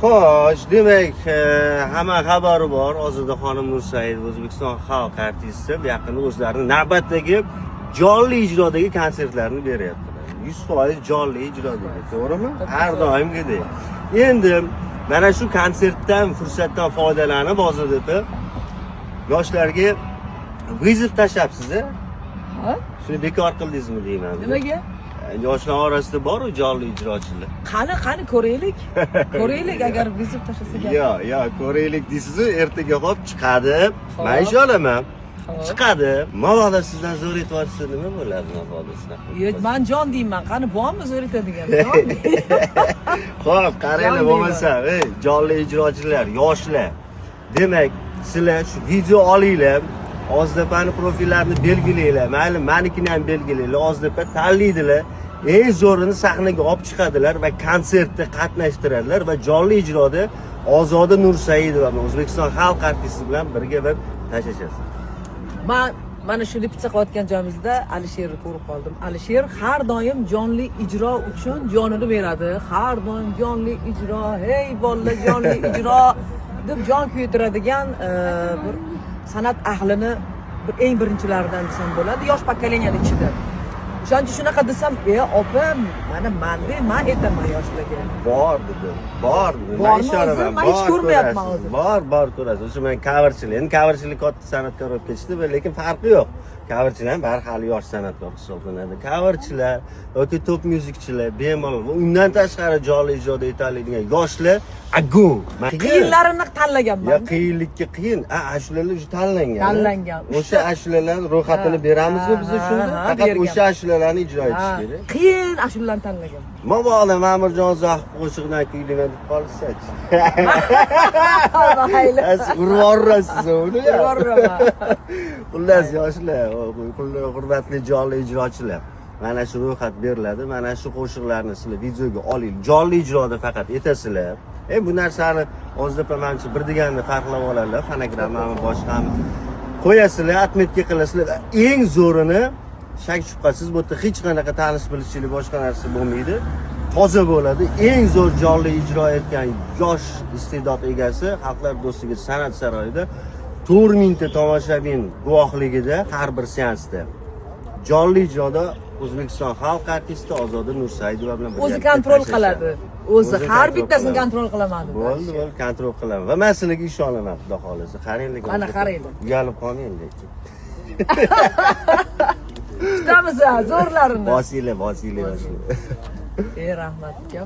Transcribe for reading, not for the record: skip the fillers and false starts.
Xo'sh, demak, hamma xabari bor. Ozodaxonim Nursaidova, O'zbekiston xalq artisti, yaqinda o'zlarini navbatdagi jonli ijrodagi konsertlarini beryaptilar. 100% jonli ijrodagi, to'g'rimi? Har doimgidek. Endi mana shu konsertdan, fursatdan foydalanib, Ozoda opa yoshlarga вызов tashlabsiz, a? Ha? Shuni bekor qildingizmi deyman. Nimaga? Yoshlar orasida bor-u jonli ijrochilar. Qani, qani, ko'raylik. Ko'raylik, agar вызов tashlasa gap. Yo, ko'raylik deysiz-u, ertaga hop chiqadi. Hop. Men ishonaman. Hop. Chiqadi. Mabodo sizdan zo'r aytyapsa, nima bo'ladi mabodo shunaqa? Yo'q, man jon deyman. Qani, bormi zo'r aytadigan? Jon. Xo'p, qaranglar Jon. bo'lmasa, ey, jonli ijrochilar, yoshlar. Demak, sizlar shu video olinglar, Ozodapani profillarini belgilanglar. Mayli, manikini ham belgilanglar. Ozodapa tanlaydilar. Eng zo'rini sahnaga olib chiqadilar va konsertda qatnashtiradilar va jonli ijroda Ozoda Nursaidova, O'zbekiston xalq artisti bilan birga bir tashlashasiz. Man mana shu repetitsiya qilayotgan joyimizda Alisherni ko'rib qoldim. Alisher har doim jonli ijro uchun jonini beradi. Har doim jonli ijro, hey bolalar, jonli ijro deb jon kuydiradigan bir san'at ahlini bir eng birinchilaridan desam bo'ladi, yosh поколения ni ichida. O'shaning uchun shunaqa desam, "E, opa, mana manda, man aytaman yoshlarga." Bor dedim. Bor dedim. Bormi Men ishonaman. o'zi? Man hech Bor, ko'rmayapman ko'rasiz. o'zi. Bor, bor, ko'rasiz. O'sha men coverchilik. Endi coverchilik katta san'atkor bo'lib ketishdi, lekin farqi yo'q. Coverchilar ham bari hali yosh san'atkor hisoblanadi. Coverchilar yoki top muzikchilar bemalol va undan tashqari jonli ijroda aytadigan yoshlar огонь. Qiyinlarini tanlaganman. Ya qiyinlikka qiyin. A, ashulalar уже tanlangan. Tanlangan. O'sha ashulalarni ro'yxatini beramizmi biz shunda? Ha, Faqat bergan. o'sha ashulalarni ijro etish kerak. Qiyin ashulalarni tanlagan. Mabodo Ma'murjon Uzoqov qo'shig'idan kuylayman deb qolishsachi. Mayli. Siz urib yuborasiz uni. Urib yuboraman. Xullas, yoshlar, hurmatli jonli ijrochilar. Mana shu ro'yxat beriladi. Mana shu qo'shiqlarni sizlar videoga oling. Jonli ijroda faqat aytasizlar. Bu narsani Ozoda manimcha bir deganda farqlab oladilar, fonogrammami, boshqami. Qo'yasizlar, отметка qilasizlar. Eng zo'rini, shak shubhasiz, bu yerda hech qanaqa tanish bilishchilik, boshqa narsa bo'lmaydi. Toza bo'ladi. Eng zo'r jonli ijro etgan yosh iste'dod egasi Xalqlar do'stligi san'at saroyida 4000 ta tomoshabin guvohligida har bir seansda jonli ijroda O'zbekiston xalq artisti Ozoda Nursaidova bilan O'zi birgalikda контроль tashlashadi. qiladi. O'zi har контроль bittasini qiladi. контроль qilaman dedi. Bo'ldi, bo'ldi, контроль qilaman. Va men sizlarga ishonaman, xudo xohlasa. Qaranglar. Mana qaranglar. Uyalib qolmang lekin. Kutamiz, ha, zo'rlarini. Bosinglar, bosinglar, bosinglar. Ey, rahmat, uka.